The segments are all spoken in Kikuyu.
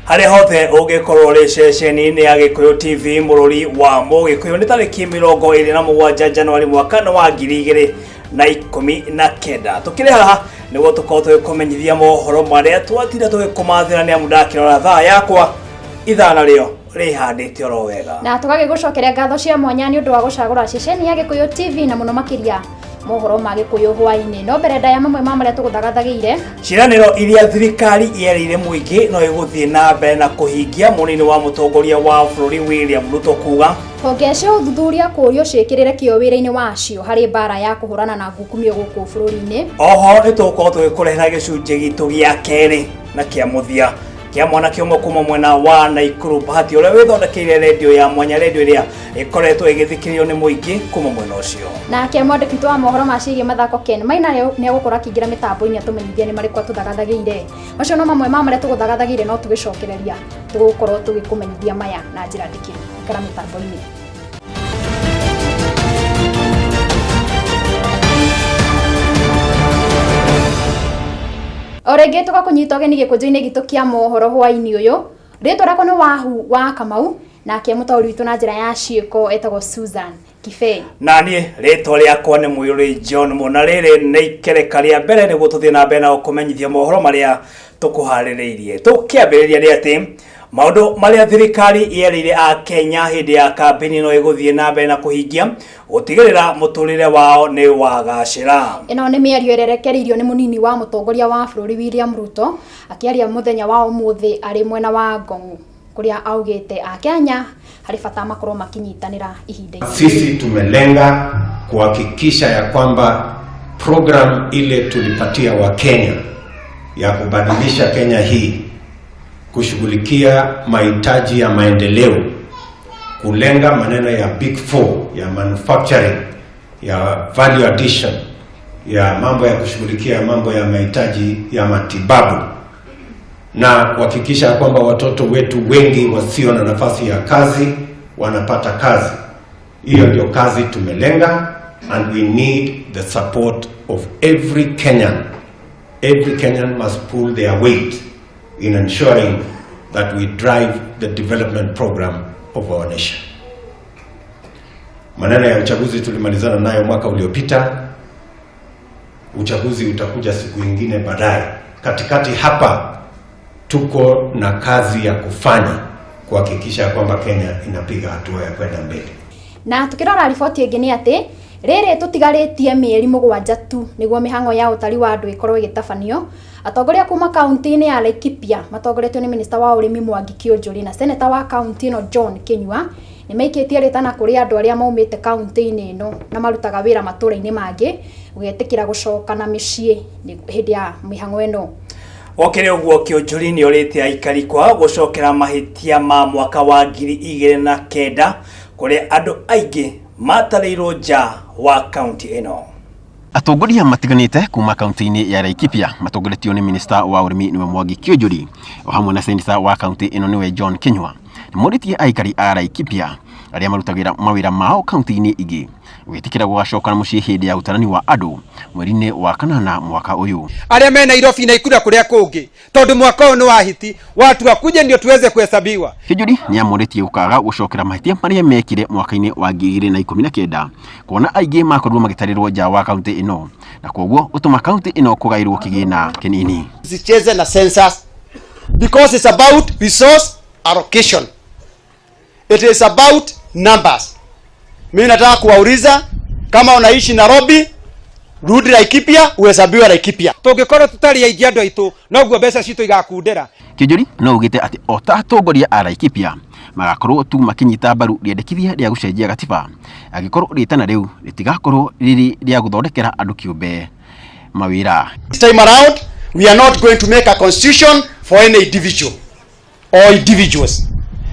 Harĩa hothe ũngĩkorwo ũrĩ ceceni-inĩ ya Gĩkũyũ TV mũrũri wa Mũgĩkũyũ, nĩ tarĩki 27 Januari mwaka wa 2019. Tũkĩrĩ haha nĩguo tũkorwo tũgĩkũmenyithia mohoro marĩa twatinda tũgĩkũmathĩra, nĩ amu ndakĩrora thaa yakwa ithaa narĩo rĩhandĩte oro wega. Na tũgagĩgũcokeria ngatho cia mwanya nĩ ũndũ wa gũcagũra ceceni ya Gĩkũyũ TV na mũno makĩria mohoro ma Gĩkũyũ hwainĩ. No mbere ndaya mamwe ma marĩa tũgũthagathagĩire. Ciĩranĩro iria thirikari yerĩire mũingĩ no ĩgũthiĩ na mbere na kũhingia, mũnini wa mũtongoria wa bũrũri William Ruto kuga. Honge cia ũthuthuria kũũrio ciĩkĩrĩre kĩo wĩra-inĩ wacio harĩ mbara ya kũhũrana na ngukumio gũkũ bũrũri-inĩ. Oho nĩ tũgũkorwo tũgĩkũrehera gĩcunjĩ gitũ gĩa kerĩ na kĩa mũthia kĩa mwanake ũmwe kuma mwena wa Naikuru, Bahati, ũrĩa wĩthondekeire rendio ya mwanya, rendio ĩrĩa ĩkoretwo ĩgĩthikĩrĩrio nĩ mũingĩ kuma mwena ũcio. Nake mwandĩki witũ wa mohoro ma ciĩgiĩ mathako Ken Maina nĩ egũkorwo akĩingĩra mĩtambo-inĩ atũmenyithie nĩ marĩkũ atũthagathagĩire. Macio no mamwe ma marĩa tũgũthagathagĩire, no tũgĩcokereria tũgũkorwo tũgĩkũmenyithia maya na njĩra ndikĩru. Ikara mĩtambo-inĩ. O rĩngĩ tũgakũnyita ũgeni gĩkũnjo-inĩ gitũ kĩa mohoro hwainĩ ũyũ. Rĩtwa rĩakwa nĩ Wahu wa Kamau, nake mũtaũri witũ na njĩra ya ciĩko etagwo Susan Kibei. Na niĩ rĩtwa rĩakwa nĩ Mũirũrĩ John Mona. Rĩrĩ nĩ ikereka rĩa mbere nĩguo tũthiĩ na mbere na gũkũmenyithia mohoro marĩa tũkũharĩrĩirie. Tũkĩambĩrĩria nĩ atĩ maũndũ marĩa thirikari yerĩire a Kenya hĩndĩ ya kambĩini no ĩgũthiĩ na mbere na kũhingia gũtigĩrĩra mũtũrĩre wao nĩ wagacĩra. Ĩno nĩ mĩario ĩrerekereirio nĩ mũnini wa mũtongoria wa bũrũri William Ruto akĩaria mũthenya wa ũmũthĩ arĩ mwena wa Ngong, kũrĩa augĩte a Kenya harĩ bata makorwo makĩnyitanĩra ihinda. Sisi tumelenga kuhakikisha ya kwamba program ile tulipatia Wakenya ya kubadilisha Kenya hii, kushughulikia mahitaji ya maendeleo, kulenga maneno ya big four ya manufacturing, ya value addition, ya mambo ya kushughulikia mambo ya mahitaji ya matibabu na kuhakikisha kwamba watoto wetu wengi wasio na nafasi ya kazi wanapata kazi. Hiyo ndio kazi tumelenga, and we need the support of every Kenyan. Every Kenyan must pull their weight in ensuring that we drive the development program of our nation. Maneno ya uchaguzi tulimalizana nayo mwaka uliopita. Uchaguzi utakuja siku ingine baadaye. Katikati hapa tuko na kazi ya kufanya kuhakikisha kwamba Kenya inapiga hatua ya kwenda mbele. Na tukirora riboti ĩngĩ nĩ atĩ rĩrĩ tũtigarĩtie mĩeri 7 tu nĩguo mĩhang'o ya ũtari wa andũ ĩkorwo ĩgĩtabanio. Atongoria kuma kaunti-inĩ ya Laikipia matongoretio nĩ minista wa ũrĩmi Mwangi Kiunjuri na seneta wa kaunti ĩno John Kinyua nĩ maikĩtie rĩtana kũrĩ andũ arĩa maumĩte kaunti-inĩ ĩno na marutaga wĩra matũũra-inĩ mangĩ gũgetĩkĩra gũcoka na mĩciĩ hĩndĩ ya mĩhang'o ĩno. Gũkĩrĩ ũguo, Kĩũnjũri nĩ orĩtie aikari kwaga gũcokera mahĩtia ma mwaka wa 2009 kũrĩa andũ aingĩ matarĩirwo nja wa kaunti ĩno. Atongoria matiganĩte kuma kaunti-inĩ ya Laikipia matongoretio nĩ minista wa ũrĩmi nĩwe Mwangi Kiunjuri o hamwe na seneta wa kaunti ĩno nĩwe John Kinyua nĩmorĩtie aikari a Laikipia arĩa marutagĩra mawĩra mao kaunti-inĩ ingĩ gwĩtĩkĩra gũgacoka mũciĩ hĩndĩ ya ũtarani wa andũ mweri-inĩ wa kanana mwaka ũyũ. Arĩa me Nairobi na Ikura kũrĩa kũngĩ, tondũ mwaka ũyũ nĩ wa hiti, watu wakuje ndio tuweze kuhesabiwa. Kiunjuri nĩamũrĩtie gũkaga gũcokera mahĩtia marĩa mekire mwaka-inĩ wa 2019 kuona aingĩ makorirwo magĩtarĩrwo nja wa kaunti ĩno na koguo gũtũma kaunti ĩno kũgaĩrwo kĩgĩna kĩnini. Usicheze na census because it's about resource allocation. It is about numbers. Mimi nataka kuwauliza, kama unaishi Nairobi, rudi Laikipia uhesabiwe Laikipia. Tũngĩkorwo tũtarĩ aingĩ andũ aitũ, noguo mbeca citũ igakundera. Kiunjuri no ugĩte atĩ o ta atongoria a Laikipia magakorwo tu makĩnyita mbaru rĩendekithia rĩa gũcenjia gatiba angĩkorwo rĩtana rĩu rĩtigakorwo rĩrĩ rĩa gũthondekera andũ kĩũmbe mawĩra. This time around, we are not going to make a constitution for any individual or individuals.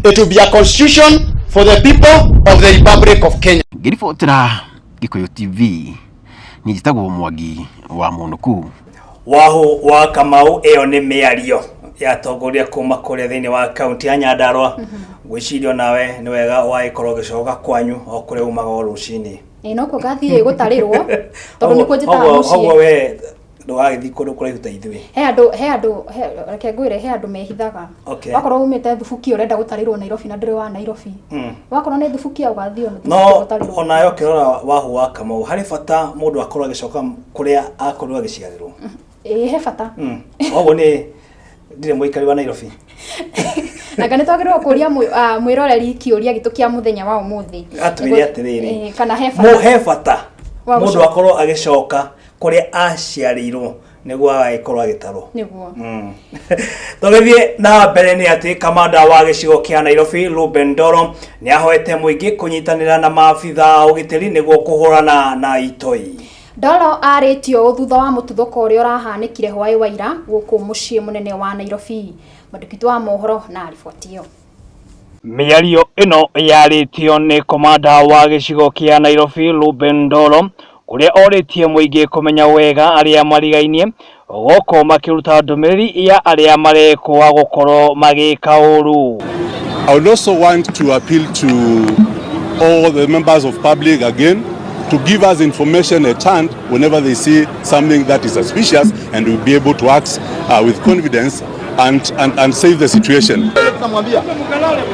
It will be a constitution for the people of the Republic of Kenya. Ngĩribotera Gĩkũyũ TV, niĩ njĩtagwo Mwangi wa Mũnũku. Wahu wa Kamau, ĩyo nĩ mĩario ya atongoria kuma kũrĩa thĩinĩ wa kaunti ya Nyandarua. Ngwĩciria nawe nĩ wega wagĩkorwo ũgĩcoka kwanyu o kũrĩa umaga o rũcinĩ. Ĩ, no kuo ngathiĩ gũtarĩrwo tondũ nĩkuo njĩtaga Ũguo mũciĩ. We Ndũgagĩthiĩ kũndũ kũraihu ta ithuĩ. He andũ he andũ he- reke ngwĩre he andũ mehithaga. Wakorwo umĩte Thubukia ũrenda gũtarĩrwo Nairobi na ndũrĩ wa Nairobi. Wakorwo nĩ Thubukia ũgathiĩ o No gũtarĩrwo. onawe ũkĩrora Wahu wa Kamau, harĩ bata mũndũ akorwo agĩcoka kũrĩa akorirwo agĩciarĩrwo. Ĩĩ he bata. Koguo nĩ ndirĩ mũikari wa Nairobi. Anga nĩ twagĩrĩirwo kũria mwĩroreri kĩũria gitũ kĩa mũthenya wa ũmũthĩ. Atwĩre atĩrĩrĩ. Ĩĩ, kana he bata. He bata Wa mũndũ gũcoka. akorwo agĩcoka kũrĩa aciarĩirwo nĩguo agagĩkorwo agĩtarwo. Nĩguo. Tũgĩthiĩ na mbere nĩ atĩ kamanda wa gĩcigo kĩa Nairobi Ruben Ndoro nĩ ahoete mũingĩ kũnyitanĩra na maabitha a ũgitĩri nĩguo kũhũrana na itoi. Ndoro arĩtio ũũ thutha wa mũtuthũko ũrĩa ũrahanĩkire hwaĩ wa ira gũkũ mũciĩ mũnene wa Nairobi. Mwandĩki witũ wa mohoro na riboti ĩyo. Mĩario ĩno yarĩtio nĩ komanda wa gĩcigo kĩa Nairobi Ruben Ndoro kũrĩa orĩtie mũingĩ kũmenya wega arĩa marigainie gũkũ makĩruta ndũmĩrĩri ya arĩa marekũa gũkorwo magĩka ũru. I would also want to appeal to all the members of public again to give us information at hand whenever they see something that is suspicious, and we'll be able to act with confidence and save the situation. Tunamwambia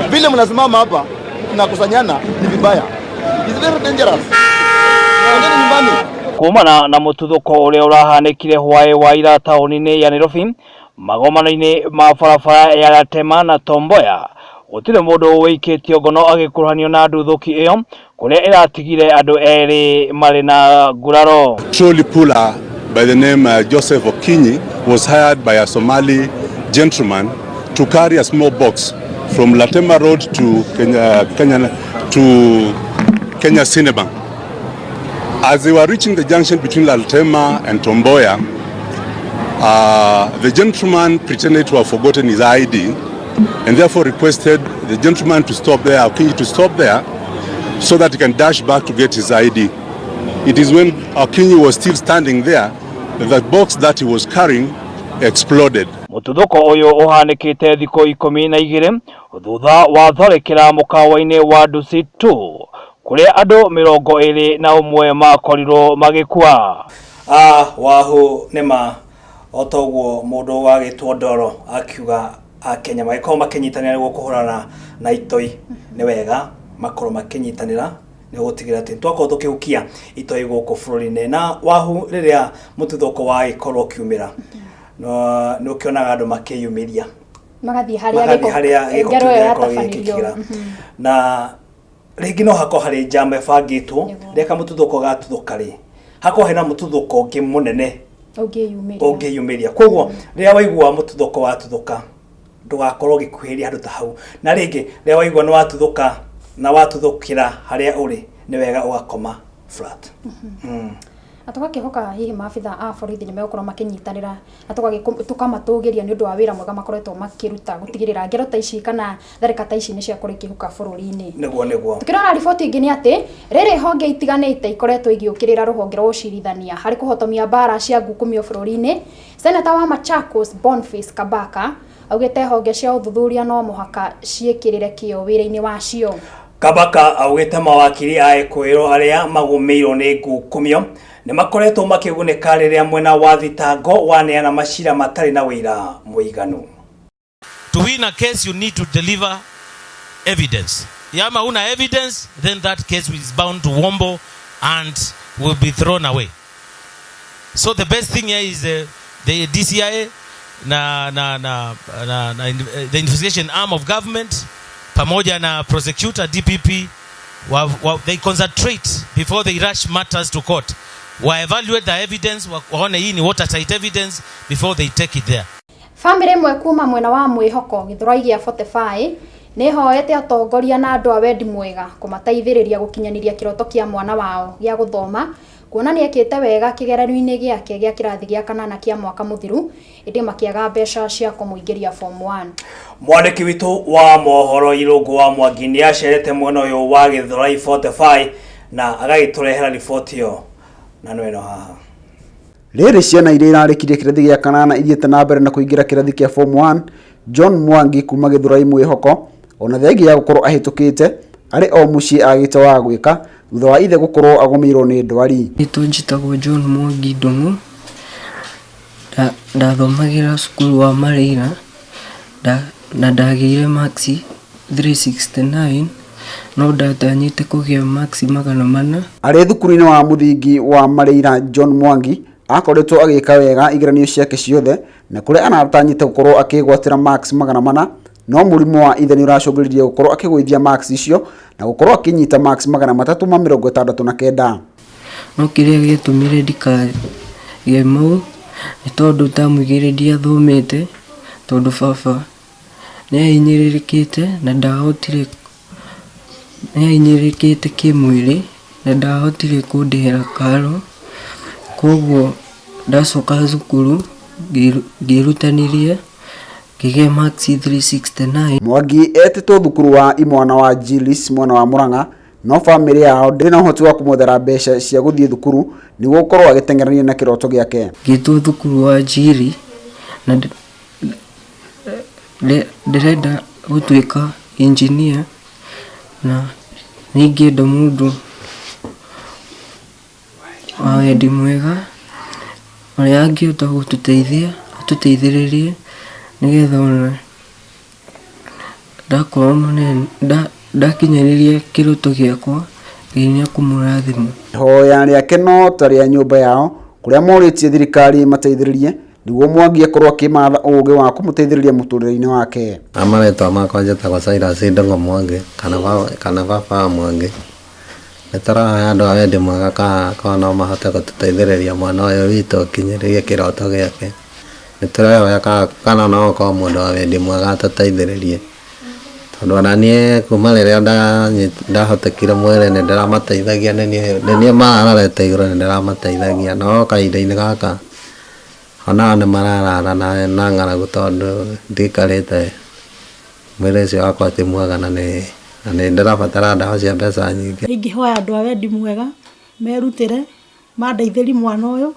vile mnasimama hapa mnakusanyana ni vibaya. It's very dangerous. Endeni nyumbani. Kumana na mũtuthũko ũrĩa ũrahanĩkire hwaĩ wa ira taũni-inĩ ya Nairobi magomano-inĩ ma barabara ya Latema na Tom Mboya gũtirĩ mũndũ wĩikĩtio ngono agĩkuruhanio na nduthũki ĩyo kũrĩa ĩratigire andũ erĩ marĩ na nguraro. Trolley puller by the name Joseph Okinyi was hired by a Somali gentleman to carry a small box from Latema Road to Kenya Cinema. As they were reaching the junction between Latema and Tom Mboya, the gentleman pretended to have forgotten his ID and therefore requested the gentleman to stop there, Okinyi to stop there, so that he can dash back to get his ID. It is when Okinyi was still standing there that the box that he was carrying exploded. Mũtuthũko ũyũ ũhanĩkĩte thikũ 12 thutha wa tharĩkĩra mũkawa-inĩ wa Dusit 2 kũrĩa andũ 21 makorirwo magĩkua. Wahu nĩma o toguo mũndũ wagĩtwo Ndoro akiuga Akenya magĩkorwo makĩnyitanĩra nĩguo kũhũrana na itoi, nĩ wega makorwo makĩnyitanĩra nĩguo gũtigĩrĩra atĩ twakorwo tũkĩhukia itoi gũkũ bũrũri-inĩ. Na Wahu, rĩrĩa mũtuthũko wagĩkorwo ũkiumĩra, nĩ ũkĩonaga andũ makĩyumĩria magathiĩ harĩa magathiĩ gĩko harĩa gĩko ngero kĩu ĩyo gĩakorwo yatabanĩrio. gĩgĩkĩra. Na rĩngĩ no hakorwo harĩ njama ĩbangĩtwo, rĩrĩa kamũtuthũko gatuthũka rĩ, hakorwo hena mũtuthũko ũngĩ mũnene ũngĩyumĩria. Ũngĩyumĩria. Koguo rĩrĩa waigua mũtuthũko watuthũka, ndũgakorwo ũgĩkuhĩrĩria handũ ta hau. Na rĩngĩ rĩrĩa waigua nĩ watuthũka na watuthũkĩra harĩa ũrĩ, nĩ wega ũgakoma flat. Na tũgakĩhoka hihi maabitha a borithi nĩ megũkorwo makĩnyitanĩra na tũkamatũgĩria nĩ ũndũ wa wĩra mwega makoretwo makĩruta gũtigĩrĩra ngero ta ici kana tharĩka ta ici nĩ ciakorwo ikĩhuka bũrũri-inĩ. Nĩguo, nĩguo. Tukĩrora riboti ĩngĩ nĩ atĩ rĩrĩ honge itiganĩte ikoretwo igĩũkĩrĩra rũhonge rwa ũcirithania harĩ kũhotomia mbara cia ngukumio bũrũri-inĩ. Seneta wa Machakos Boniface Kabaka augĩte honge cia ũthuthuria no mũhaka ciĩkĩrĩre kĩo wĩra-inĩ wacio. Kabaka augĩte mawakiri a Ĩkũĩrwo arĩa magũmĩirwo nĩ ngukumio nĩ makoretwo makĩgunĩka rĩrĩa mwena wa thitango waneana macira matarĩ na ũira mũiganu. To win a case you need to deliver evidence. Yama una evidence, then that case is bound to wombo and will be thrown away. So the best thing here is the DCI na, na, na, na, na the investigation arm of government pamoja na prosecutor DPP they concentrate before they rush matters to court. Wa evaluate the evidence, waone hii ni watertight evidence before they take it there. Famĩlĩ ĩmwe kuma mwena wa mwĩhoko gĩthũrai gĩa 45 nĩ hoete atongoria na andũ a wendi mwega kũmateithĩrĩria gũkinyanĩria kĩroto kĩa mwana wao gĩa gũthoma, kuona nĩ ekĩte wega kĩgeranio-inĩ gĩake gĩa kĩrathi gĩa kanana kĩa mwaka mũthiru, ĩndĩ makĩaga mbeca cia kũmũingĩria form 1. Mwandĩki witũ wa mohoro Irũngũ wa Mwangi nĩ acerete mwena ũyũ wa Gĩthũrai 45 na agagĩtũrehera riboti ĩyo, na nĩ ĩno haha. Rĩrĩ ciana iria irarĩkirie kĩrathi gĩa kanana ithiĩte na mbere na kũingĩra kĩrathi kĩa form 1, John Mwangi kuma Gĩthũrai mwĩhoko ona thengia ya gũkorwo ahĩtũkĩte arĩ o mũciĩ agĩte wa gwĩka thutha wa ithe gũkorwo agũmĩirwo nĩ ndwari. Nĩtũ njĩtagwo John Mwangi Ndung'u, Ndathomagĩra cukuru wa Mareira na ndagĩire marks 369 no ndatanyĩte kũgĩa marks 400. Arĩ thukuru-inĩ wa mũthingi wa Mareira John Mwangi akoretwo agĩka wega igeranio ciake ciothe na kũrĩa aratanyĩte gũkorwo akĩgwatĩra marks 400 no mũrimũ wa ithe nĩũracũngĩrĩirie gũkorwo akĩgũithia marks icio na gũkorwo akĩnyita marks 369. No kĩrĩa gĩatũmire ndikagĩe mau nĩ tondũ tamu igĩrĩ ndiathomete tondũ baba nĩ ahinyĩrĩrĩkĩte na ndahotire nĩ ahinyĩrĩrĩkĩte kĩmwĩrĩ na ndahotire kũndĩhĩra karo, koguo ndacoka thukuru ngĩrutanĩria ngĩgĩa marks 369. Mwangi etĩtwo thukuru wa imwana wa Gillis mwena wa Murang'a no bamĩrĩ yao ndĩrĩ na ũhoti wa kũmwethera mbeca cia gũthiĩ thukuru nĩguo gũkorwo agĩteng'erania na kĩroto gĩake. Ngĩtwo thukuru wa Njiri na ndĩrenda gũtuĩka engineer na nĩingĩenda mũndũ wa wendi mwega ũrĩa angĩhota gũtũteithia atũteithĩrĩrie nĩgetha ona ndakorwo mũnene ndakinyanĩria kĩroto gĩakwa Ngai nĩekũmũrathima. Ihoya rĩake no ta rĩa nyũmba yao kũrĩa morĩtie thirikari ĩmateithĩrĩrie nĩguo Mwangi akorwo akĩmatha ũgĩ wa kũmũteithĩrĩria mũtũrĩre-inĩ wake. Marĩtwa makwa njĩtagwo Cyrus Ndũng'ũ Mwangi kana baba wa Mwangi. Nĩ tũrahoya andũ a wendi mwega kana no mahote gũtũteithĩrĩria mwana ũyũ witũ akinyĩrie kĩroto gĩake. Nĩ tũrehoya kana no gũkorwo mũndũ wa wendi mwega atũteithĩrĩrie. Tondũ ona niĩ kuma rĩrĩa ndahotekire mwĩrĩ nĩ ndĩramateithagia nĩ niĩ mararorete igũrũ nĩ ndĩramateithagia no kahinda-inĩ gaka onao nĩ mararara na ng'aragu tondũ ndikarĩte mwĩrĩ ũcio wakwa ti mwega na nĩ ndĩrabatara ndawa cia mbeca nyingĩ. Ingĩhoya andũ a wendi mwega merutĩre mandeithĩrie mwana ũyũ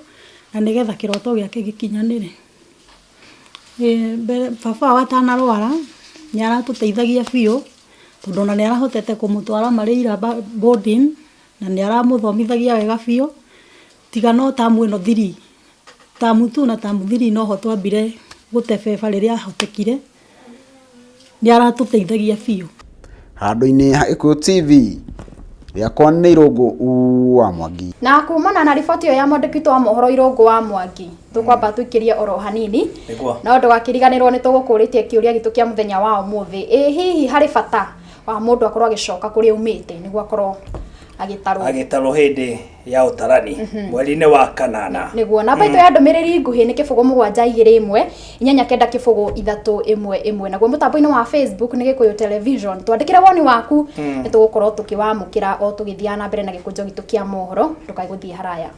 na nĩgetha kĩroto gĩake gĩkinyanĩre. Baba wao atanarwara nĩ aratũteithagia biũ tondũ ona nĩ arahotete kũmũtwara Mareira boarding na nĩ aramũthomithagia wega biũ tiga no tamu ĩno 3 tamu 2 na tamu 3 noho twambire gũtebeba rĩrĩa ahotekire nĩ aratũteithagia biũ. Handũ-inĩ ha Gĩkũyũ TV rĩakwa nĩ Irũngũ wa Mwangi. Na kumana na riboti ĩyo ya mwandĩki witũ wa mohoro Irũngũ wa Mwangi tũkwamba tũikĩrie oro hanini no ndũgakĩriganĩrwo nĩ tũgũkũrĩtie kĩũria gitũ kĩa mũthenya wa ũmũthĩ. Ĩ hihi harĩ bata wa mũndũ akorwo agĩcoka kũrĩa aumĩte nĩguo akorwo agĩtarwo agĩtarwo hĩndĩ ya ũtarani mweri-inĩ wa kanana. Nĩguo namba itũ ya ndũmĩrĩri nguhĩ nĩ 0 7 2 1 8 9 0 3 1 1. Naguo mũtambo-inĩ wa Facebook nĩ Gĩkũyũ Television. Twandĩkĩre woni waku nĩ tũgũkorwo tũkĩwamũkĩra o tũgĩthiaga na mbere na gĩkũnjo gitũ kĩa mohoro. Ndũkae gũthiĩ haraya.